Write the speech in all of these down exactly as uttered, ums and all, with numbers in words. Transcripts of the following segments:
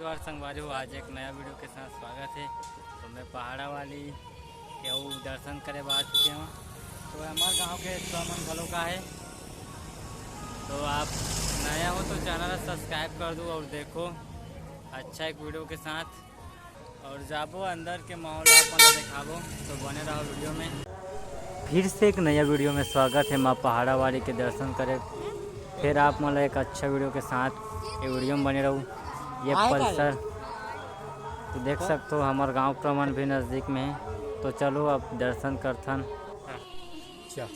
नमस्कार संगवारी हो, आज एक नया वीडियो के साथ स्वागत है। तो मैं पहाड़ा वाली के अउ दर्शन करे बर आ चुके हूँ। तो हमारे गांव के तुमन घलो का है, तो आप नया हो तो चैनल सब्सक्राइब कर दो और देखो अच्छा एक वीडियो के साथ। और जाबो अंदर के माहौल आप मन ला दिखाबो, तो बने रहो वीडियो में। फिर से एक नया वीडियो में स्वागत है माँ पहाड़ा वाली के दर्शन करे। फिर आप मन ला एक अच्छा वीडियो के साथ ये वीडियो में बने रहू। ये आए का पल्सर तो देख सकते हो, हमारे गांव क्रमन भी नज़दीक में है। तो चलो अब दर्शन करथन। अच्छा।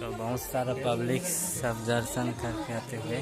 तो बहुत सारा पब्लिक सब दर्शन करके आते हुए।